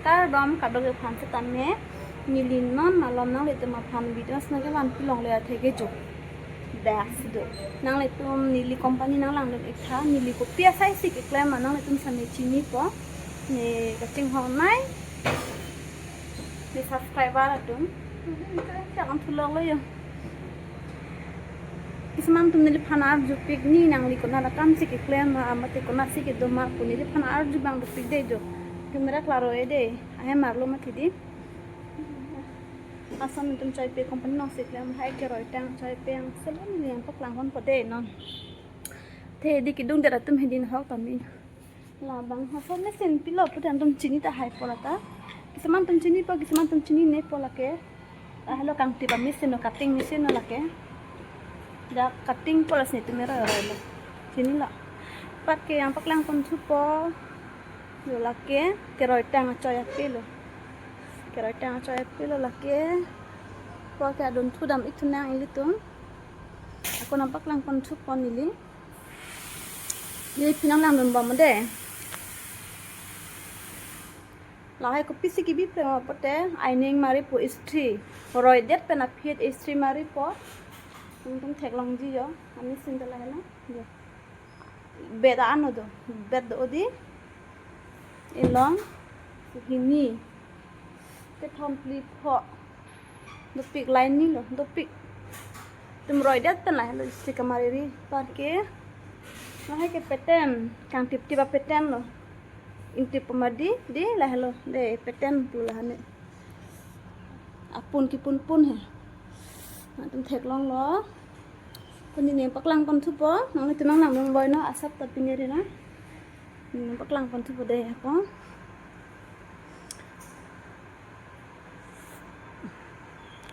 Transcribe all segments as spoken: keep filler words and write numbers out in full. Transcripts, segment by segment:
Kardom kadokave aphan setame, neli non malom nanglitum aphan video sena kevan pilongle atheke jo. Best do. Nanglitum neli company nanglangdun ik tha, neli kopi asai si keklem ma nanglitum same chinipo. Ne kachinghon nai. Ne subscriber atum. Chakam thulok lo jo. Kisuman atum neliphan arjupik, ne nangli konat akam si keklem ma, mate konat si kedo ma pu neliphan arju abang dopik dei jo. Camera klaro-e dei. Ahem arlo mati di. Assam atum choi pe company along si klem, lahai keroi tang choi pe ang selon neli nangpaklangponpo dei non. Te di kedung det atum hedi nahok tame. Labang haso machine pilo pu tangtum chini tahai po lata. Kisuman atum chinipo, kisuman atum chininepo lake. Lahelo kangtip a-machine lo, cutting machine lo lake. Dak cutting po lasi tum eroi eroi lo. Chinilo. Pat ke nangpaklangpon thupo. Lo lake keroi tang achoi ape lo. Keroi tang achoi ape lo lake. Pu ke adon thu dam ik thu nang ilitum. Ako nangpaklangpon thupo neli. Neli pini nanglangdunbom dei. Lahai kopisi kebi pre ma pote, ironing mari pu istri. Roidet pen aphi istri maripo. Tum tum theklongji jo. Ami sinta lahai na. Jo. Bed ano do. Bed do di. Ilong. Hini. Kethom phli pho. Dopik line ni lo, dopik. Tum roidet pen lahelo istri kamariri. Pat ke. Lahai ke pattern, kangtip tip a-pattern lo. Ingtip pama di, di lahelo. Dei pattern pu lahane. Apun kipun pun he. Nangtum theklong lo. Pini neli nangpaklangpon thupo, nanglitum nanglangdunbom no asap ta pini ri na. Neli nangpaklangpon thupo dei ako.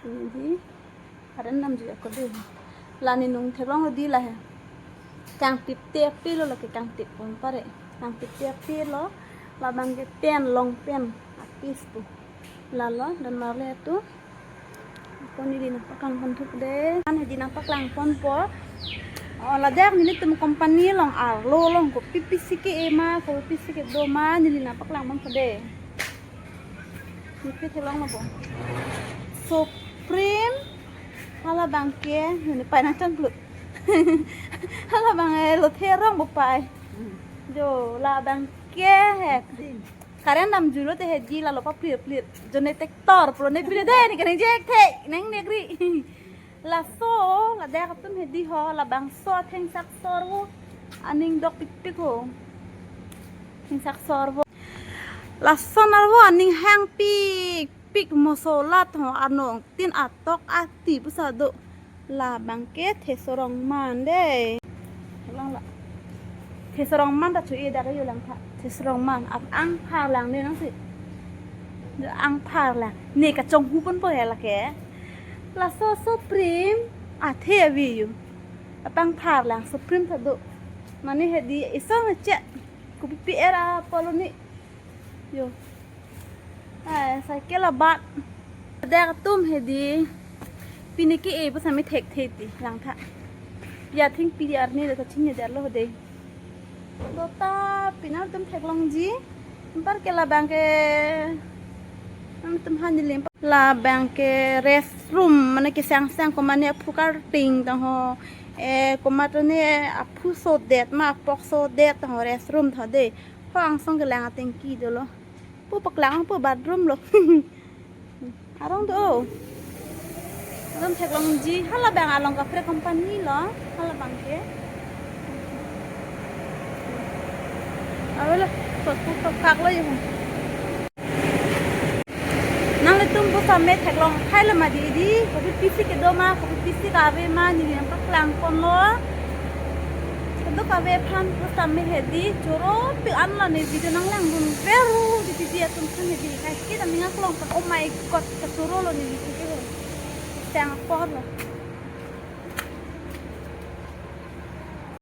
Ini di. Karen damji ako dei. La neli nangtheklong lo di lahai. Kangtip te ape lo lake kangtip pon pare. Kangtip te ape lo. Labang ke pen, long pen. Apis pu. Lalo, dan marle tu. Ako neli nangpaklangpon thupo dei. An hedi nangpaklangponpo. Oh, ladak nelitum company along arlo along kopipisi ke-e ma, kopipisi kedo ma, neli nangpaklangponpo dei. Neli theklong lo bo. Supreme. Halabang ke, neli pai nangchongklu. Halabang e lo therong bo pai. Jo, labang ke he. Karen damjulo te hedi lalo paplir plir. Jone tektor pro ne plir dei ne karen jek the nang negri. Laso ladak atum hedi ho labangso athengsak sorvo aning dok pikpik ho. Thengsak sorvo. Laso narvo aning hang pikpik mosola tho anong tin atok ati pusa do. Labang ke thesorong man dei. Lang la. Thesorong man ta chu-e dak yo langtha. Thesorong man ap angphar lang ne nangsi. Angphar lang. Ne kachonghu ponpo he lake. Laso Supreme athe avi yo. Ap angphar lang Supreme ta do. Mane hedi isong che. Kopipi era polo ni. Yo. Ai, cycle abat. Dak atum hedi. Pini ke-e pu sami thekthe ti langtha. Ya thing pi arni le kachin ya lo dei. Dota pini nangtum theklongji. Anpar ke labang ke. Nangtum han dilim. Labang ke restroom mane kesangsang komatne aphu karting tang ho. Eh, komatne aphu sodet ma apok sodet tang ho restroom tho dei. Ho angsong kelang atengki dolo. Pu paklang pu bathroom lo. Arong do. Arong theklongji halabang along kaprek company lo. Halabang ke. Aro lo. Sok sok kak lo yo. Nanglitum pu same theklong khai lo ma di di. Kopipisi kedo ma, kopipisi kave ma, neli nangpaklangpon lo. Kadokave aphan pu same hedi choro pi an la ne video nanglangdun veru di di atum aphan hedi. Kaiketa ning aklong pon, oh my God, kachoro lo neli ke. Sang apor lo.